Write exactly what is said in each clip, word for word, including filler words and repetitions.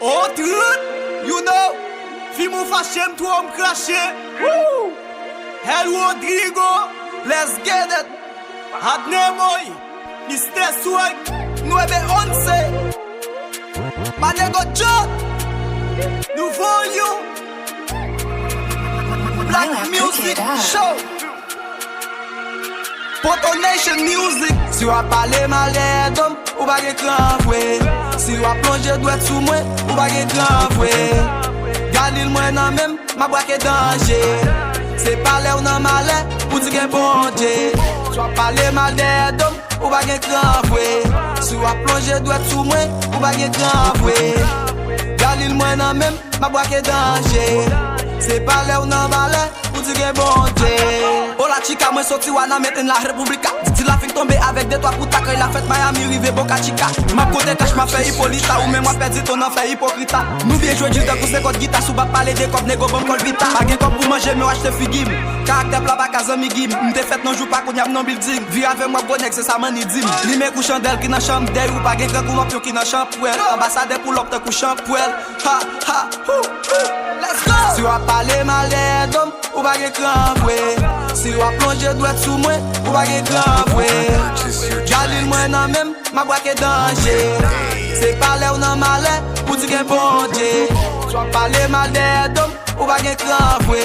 O trant, you know, fi m ou fache m twò m krache. Woo! El Rodrigo, let's get it. Adne Boy, Mister Swag, nueve once. My nigga John, nouvo yon Black Music Show. Poto Nation Music. Si w ap pale mal dèyè do m, ou pa gen kran vre. Si w ap lonje dwèt sou mwen, ou pa gen kran vre. Galil mwen nan men m, m ap brake danje. Se pa lè w nan malè, ou di gen Bondye. Si w ap pale mal dèyè do m, ou pa gen kran vre. Si w ap lonje dwèt sou mwen, ou pa gen kran vre. Galil mwen nan men m, m ap brake danje. Se pa lè w nan malè, ou di gen Bondye. Hola chica, mwen soti Wanament en la República. Didi la fin tonbe avèk de twa kout ak la fèt Miami rive Boca Chica. M ap konte kach, m ap fè Hipolita, ou menm w ap pèdi ton nan fè ipokrita. Nou byen jwe djil tankou se kòd gita, si w p ap pale de kòb, nego ban m kòl vita. Pa gen kòb pou manje, men w achte figi m. Karaktè pla pa ka zanmi gim. M te fèt nan jou pa kounye a m nan building. Vire avè m w ap gwo nèg, se sa manni di m. Limen kou chandèl ki nan chanm dèy ou, pa gen gran kou lanpyon ki nan chanpwèl. Anbasadè pou lòp tankou chanpwèl. Ha, ha, hou, hou. Let's go! Si w ap pale mal dèyè do m, ou pa gen kran vre. Si w ap lonje dwèt sou mwen, ou pa gen kran vre. Galil mwen nan men m, m ap brake danje. Se pa lè w nan malè, ou di gen Bondye. Si w ap pale mal dèyè do m, ou pa gen kran vre.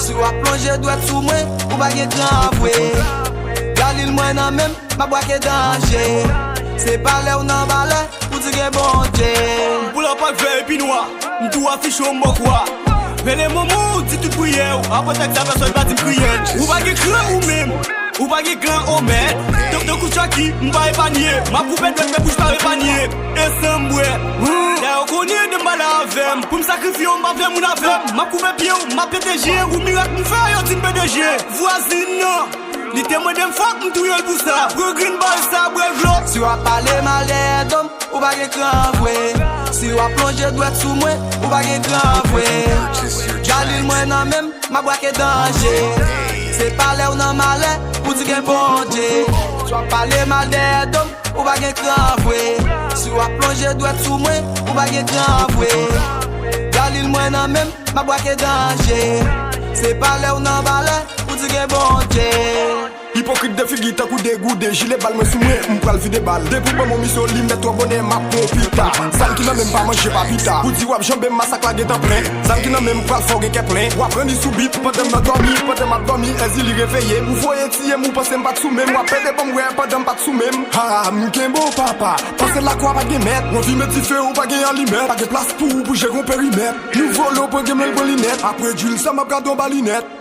Si w ap lonje dwèt sou mwen, ou pa gen kran vre. Galil mwen nan men m, m ap brake danje. Se pa lè w nan malè, ou di gen Bondye. Pou lanpak vè epi nwa, m tou afiche w m bò kwa. Rele manman w, di tout priyè w, apre tèks la pèsòn pa di m kriye. Ou pa gen kran ou menm, ou pa gen kran o mèt. Tank tankou Chucky, m pa epanye. M ap koupe dwèt men bouch pa epanye. E san m bwè. Dayè w konnen de m pale avè m. Pou m sakrifye w, m pa vle moun avè m. M ap koupe pye w, m ap pete je w. Mirak m fè, yo di m P D G. Vwazin nan. Li te mande m fòk m touye l pou sa. Pran grenn bal sa, bwè dlo. Si w ap pale mal dèyè do m, ou pa gen kran vre. Si w ap lonje dwèt sou mwen, ou pa gen kran vre. Galil mwen nan men m, m ap brake danje. Se pa lè w nan malè, ou di gen Bondye. Si w ap pale mal dèyè do m, ou pa gen kran vre. Si w ap lonje dwèt sou mwen, ou pa gen kran vre. Galil mwen nan men m, m ap brake danje. Se pa lè w nan malè, ou di gen Bondye. Ipokrit de figi tankou degoude, jile bal mwen sou mwen, m pral vide bal. Depi w ban m yon miso, li mèt twò bonè, m ap pran w pita. Zam ki nan men m pa manje pa pita. Ou di w ap janbe m, masak la gentan plen. Zam ki nan men m pral fè w gen kè plen. W ap ranni sou bit pandan m nan dòmi, pandan m ap dòmi, Èzili reveye. Ou voye tiye m, ou panse m pa t sou men m. W ap pede ban m wè pandan m pa t sou men m. Ha, m kenbe w papa. Panse lakwa pa gen mèt. W anvi met dife, ou pa gen alimèt. Pa gen plas pou ou pou jere yon perimèt. Nouvo lo pran gen m lè l pran linèt. Apre djil sa m ap gade yon balinèt.